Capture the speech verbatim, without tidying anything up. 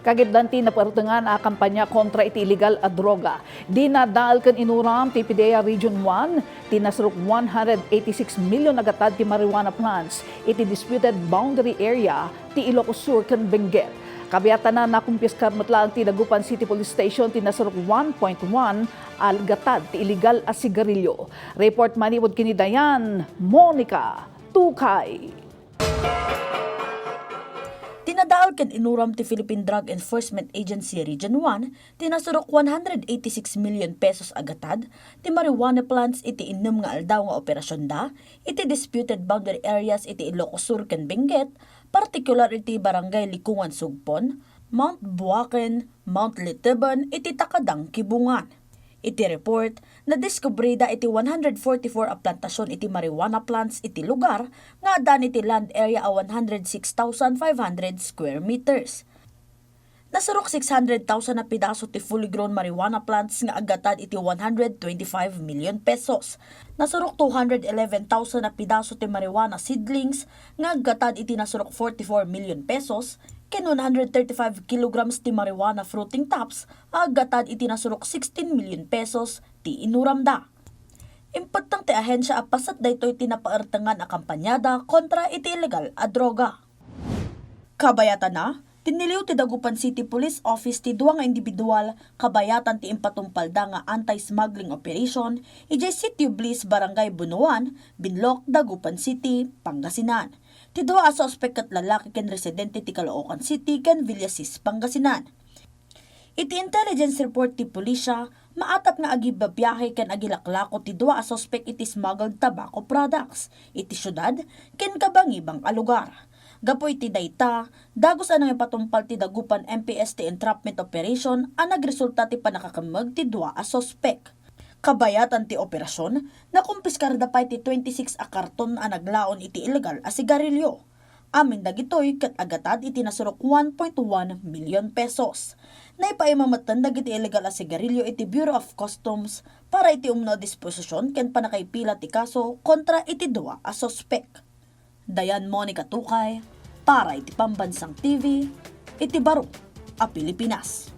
Kagiddan ti napaertengan a kampanya kontra iti illegal a droga. Dinadael ken inuram ti P D E A Region one ti nasurok one hundred eighty-six million a gatad ti marijuana plants iti disputed boundary area ti Ilocos Sur ken Benguet. Kabiatana, nakumpiskar met laeng ti Dagupan City Police Station ti nasurok one point one a gatad ti illegal a sigarilyo. Report manipud ken ni Dayan, Monica Tukay. Dinadael ken inuram ti Philippine Drug Enforcement Agency Region one ti nasurok one hundred eighty-six million pesos a gatad ti marijuana plants iti innem nga aldaw nga operasionda iti disputed boundary areas iti Ilocos Sur ken Benguet, partikular iti Barangay Likungan Sugpon, Mount Buaken, Mount Liteban iti Takadang Kibungan. Iti report, nadiskubrida iti one hundred forty-four a plantasion iti marijuana plants iti lugar nga addaan iti land area a one hundred six thousand five hundred square meters. Nasurok six hundred thousand a pidaso ti fully grown marijuana plants nga aggatad iti one hundred twenty-five million pesos. Nasurok two hundred eleven thousand a pidaso ti marijuana seedlings nga aggatad iti nasurok forty-four million pesos, ken one hundred thirty-five kilograms ti marijuana fruiting tops a aggatad iti nasurok sixteen million pesos ti inuramda. Impetteng ti ahensia a paset daytoy ti napaertengan a kampanyada kontra iti illegal a droga. Kabayatana, tiniliw ti Dagupan City Police Office ti dua nga individual kabayatan ti impatumpalda nga anti-smuggling operation idiay Sitio Bliss, Barangay Bunuan, Binloc, Dagupan City, Pangasinan. Ti dua a suspek ket lalaki ken residente ti Caloocan City ken Villasis, Pangasinan. Iti intelligence report ti pulisya, maatap nga agibabiahe ken agilaklako ti dua a suspek iti smuggled tobacco products iti siudad ken kabangibang a lugar. Gapu iti dayta, dagus a nangipatumpal ti Dagupan M P S ti entrapment operation a nagresulta ti pannakakemmeg ti dua a suspek. Kabayatan ti operasion, nakumpiskarda pay ti twenty-six a karton a naglaon iti illegal a sigarilyo. Amin dagitoy ket aggatad iti nasurok one point one million pesos. Naipaima metten dagiti illegal a sigarilyo iti Bureau of Customs para iti umno a disposision ken pannakaipila ti kaso kontra iti dua a suspek. Dayan Monica Tukay para iti Pambansang T V iti baro a Pilipinas.